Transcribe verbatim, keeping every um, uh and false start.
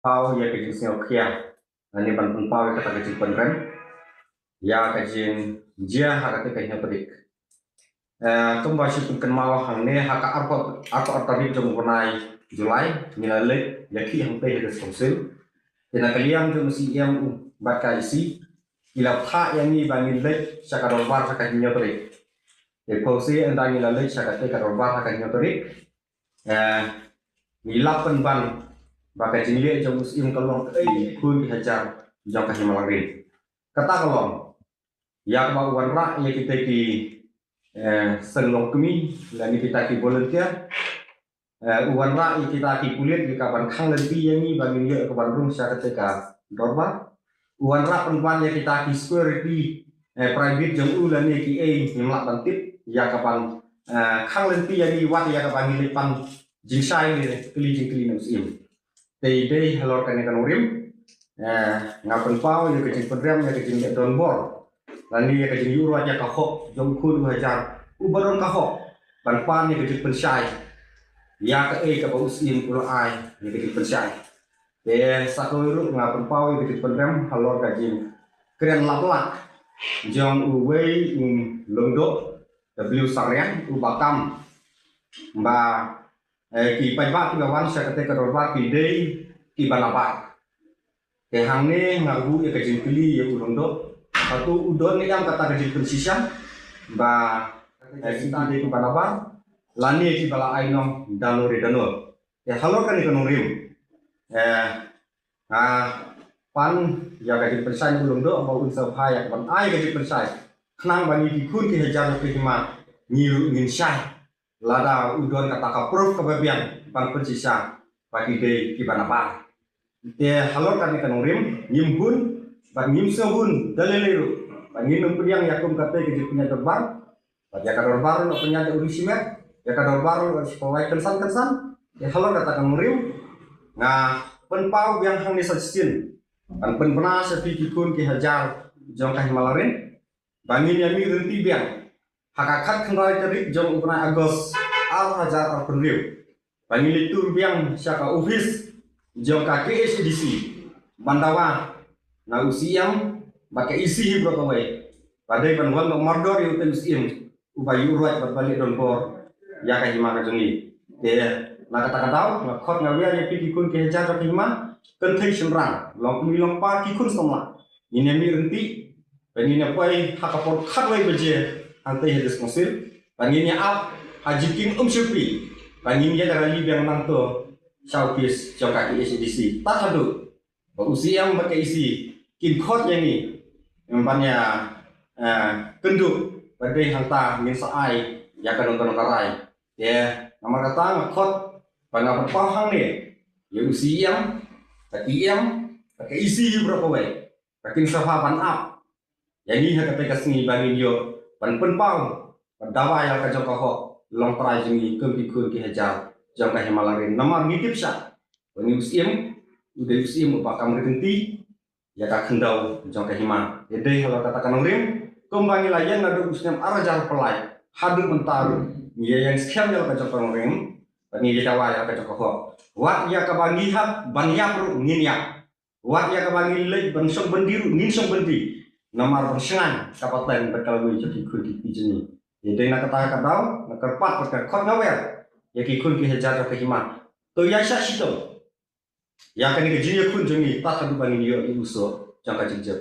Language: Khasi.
pynpaw ïa ka jingsngewkhia, lane ban pynpaw ïa kata ka jingpynrem ïa ka jingjia ha kata ka hynñiew tarik. Eh, kumba shu pynkynmaw hangne, ha ka arphew, arphew ar tarik jong u bnai July ngi la leit ïa ki hangtei ha District Council. Te na ka liang jong u C M u bad ka E C, ki la phah ïa ngi ba ngin leit sha ka dorbar ha ka hynñiew tarik. Te phew sien ynda ngi la leit sha kata ka dorbar ha ka hynñiew tarik, eh, ngi la pynban ba ka jingleh jong u C M ka long kaei, ki khun ki hajar jong ka Hima Langrin. Kata ka long ïa kaba u wanrah ïa kita ki, eh, seng longkmie lane kita ki volunteer. Eh, u wanrah ïa kita ki pulit ïa ka ban khang lynti ïa ngi ba ngin ïoh ka ban rung sha kata ka dorbar. U wanrah pynban ïa kita ki security, eh, private jong u lane kiei, ngim lah ban tip, ïa ka ban, eh, khang lynti ïa ngi wat ïa ka ban ngi leit pan jingshai ne kylli jingkylli na u C M. Te dei halor kane ka nongrim, eh, nga pynpaw ïa ka jingpynrem, ïa ka jingleh donbor lane ïa ka jingïuhroit ïa ka hok jong u khun u hajar uba don ka hok ban pan ïa ka jingpynshai ïa kaei kaba u C M u la ai ïa ka jingpynshai. Te sa kawei ruh nga pynpaw ïa ka jingpynrem halor ka jingkren lap lak jong uwei u lyngdoh W Sangriang uba kam ba, eh, ki paidbah kiba wan sha kata ka dorbar ki dei kiba nabar. Te hangne nga buh ïa ka jingkylli ïa u lyngdoh, hato u don ne em kata ka jingpynshisha ba, eh, kita ki dei kiba nabar lane kiba la ai nong da no re da no. Te halor kane ka nongrim, eh, nga pan ïa ka jingpynshai na u lyngdoh ba un sa phah ïa ka ban ai ka jingpynshai, khnang ba ngi ki khun ki hajar jong ka Hima ngi ruh ngin shai lada u don kata ka proof kaba biang ban pynshisha ba ki dei kiba nabar. Te halor kane ka nongrim ngim hun bad ngim sngewhun da lei lei ruh ba ngin ym pdiang ïa kum kata ka jingpynïaid dorbar. Bad ïa ka dorbar ruh la pynïaid da u riewshimet, ïa ka dorbar ruh la pynwai kynsan kynsan. Te halor kata ka nongrim nga pynpaw biang hangne sa shisien ban pynbna sha phi ki khun ki hajar jong ka Hima Langrin ba ngin ïa mih ryntih biang ha ka khatkhyndai tarik jong u bnai August ar hajar arphew hynriew. Ba ngin leit tur biang sha ka office jong ka K H A D C ban dawa na u C M bad ka E C hi baroh kawei ba dei ban wan noh mardor ïa utei u C M uba ïuhroit bad ba leh donbor ïa ka Hima ka jong ngi. Te na kata ka daw nga khot nga wer ïa phi ki khun ki hajar jong ka Hima, kynthei shynrang, longkmie longpa, ki khun samla, ngin ïa mih ryntih ba ngin ïa poi ha ka por khatwei baje hangtei ha District Council, ba ngin ïa ap ha jingkieng Umshyrpi, ba ngin ïa rally biang nangto sha office jong ka K H A D C. Tad haduh ba u C M bad ka E C kin khot ïa ngi ban ïa, eh, kynduh ba dei hangta ngin sa ai ïa kano kano ka rai. Te namar kata nga khot ba nga pynpaw hangne ïa u C M, ka T M, ka E C hi baroh kawei ba kin sa phah ban ap ïa ngi ha katei ka sngi ba ngin ïoh ban pynpaw ban dawa ïa ka jong ka hok longtrai jong ngi kum ki khun ki hajar jong ka Hima Langrin. Namar ngi tip shai ba une u C M u dei u C M uba kam ri kynti ïa ka khyndew jong ka Hima. Ïa dei halor kata ka nongrim, kumba ngi la ïeng naduh u snem ar hajar arphew lai haduh mynta ruh ngi ïa ïeng skhem ïa la ka jong ka nongrim bad ngi ïa dawa ïa la ka jong ka hok. Wat ïa kaba ngi hap ban ïap ruh ngin ïap. Wat ïa kaba ngi leit ban shong byndi ruh ngin shong byndi. Namar ban shngaiñ ka pateng bad ka lawei jong ki khun ki kti jong ngi. Ïa dei na kata ka daw nga kyrpad bad nga khot nga wer ïa ki khun ki hajar jong ka Hima, to ïa shah shitom ïa kane ka jingïakhun jong ngi tad haduh ba ngin ïoh ïa u soh jong ka jingjop.